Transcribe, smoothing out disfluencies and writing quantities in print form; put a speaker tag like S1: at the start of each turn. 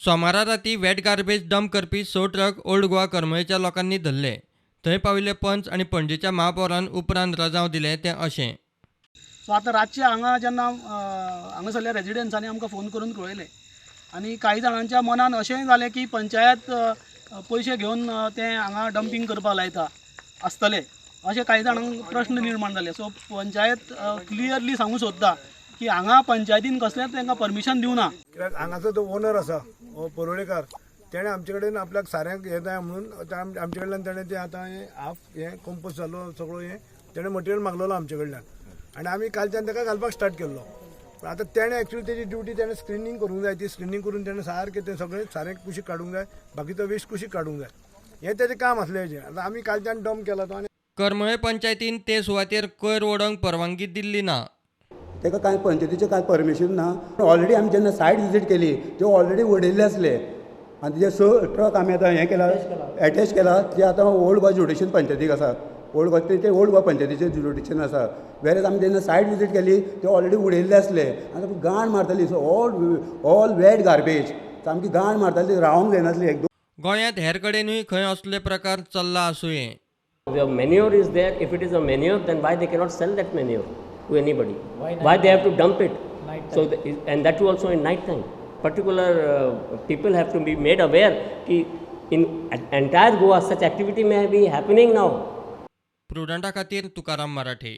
S1: सोमारा राती weight garbage dump करपी स ट्रक ओल्ड गोवा करमळेच्या लोकांनी धरले. थंय पाविल्ले पंच आनी पणजेच्या महापौरान उपरांत रजांव दिलें तें अशें.
S2: सो आतां रातचे हांगा जेन्ना हांगासरल्या रेजिडंट्सांनी आमकां फोन करून कळयलें आनी कांय जाणांच्या मनान अशेंय जालें की पंचायत पयशे घेवन तें हांगा डंपींग करपाक लायता आसतले, अशें कांय जाणांक प्रश्न निर्माण जाले. सो पंचायत क्लियरली सांगूंक सोदता की हांगा पंचायतीन कसलेंच तांकां परमिशन दिवना.
S3: कित्याक हांगाचो जो ओनर आसा हो परुळेकार, तेणें आमचे कडेन आपल्याक साऱ्यांक हें जाय म्हणून आमचे कडल्यान तेणें तें आतां हें हाफ हें कंपोज जालो सगळो हें तेणें मटेरियल मागलेलो आमचे कडल्यान आनी आमी कालच्यान ताका घालपाक स्टार्ट केल्लो. पूण आतां तेणें एक्चुअली तेजी ड्युटी तेणें स्क्रिनींग करूंक जाय, ती स्क्रिनींग करून तेणें सारकें तें सगळें सारें कुशीक काडूंक जाय, बाकीचो वेस्ट कुशीक काडूंक जाय, हें तेजें काम आसलें हेजें. आतां आमी कालच्यान डंप केला तो. आनी
S1: करमळे पंचायतीन ते सुवातेर कोयर उडोवंक परवानगी दिल्ली ना.
S4: ताका कांय पंचायतीचें कांय परमिशन ना. ऑलरेडी आमी जेन्ना सायट विजीट केली ते ऑलरेडी उडयल्ले आसले आनी ते स ट्रक आमी आतां हें केला, एटॅच केला, ते आतां ओल्ड गोवा ज्युडिशन पंचायतीक आसा. ओल्ड गोवा ते ओल्ड गोवा पंचायतीचें ज्युडिशन आसा. वेरेज आमी जेन्ना सायट विजीट केली ते ऑलरेडी उडयल्ले आसले आनी घाण मारताली. सो ऑल वेट गार्बेज, सामकी घाण मारताली, रावंक जायनासली. एक
S1: गोंयांत हेर कडेनूय खंय असले प्रकार चल्ला आसुये.
S5: The manure is there. If it is a manure, then why they cannot sell that manure to anybody? Why they have to dump it? So, and that too also in night time. Particular people have to be made aware ki in entire Goa such activity may be happening now.
S1: प्रुडंटा खातीर तुकाराम मराठे.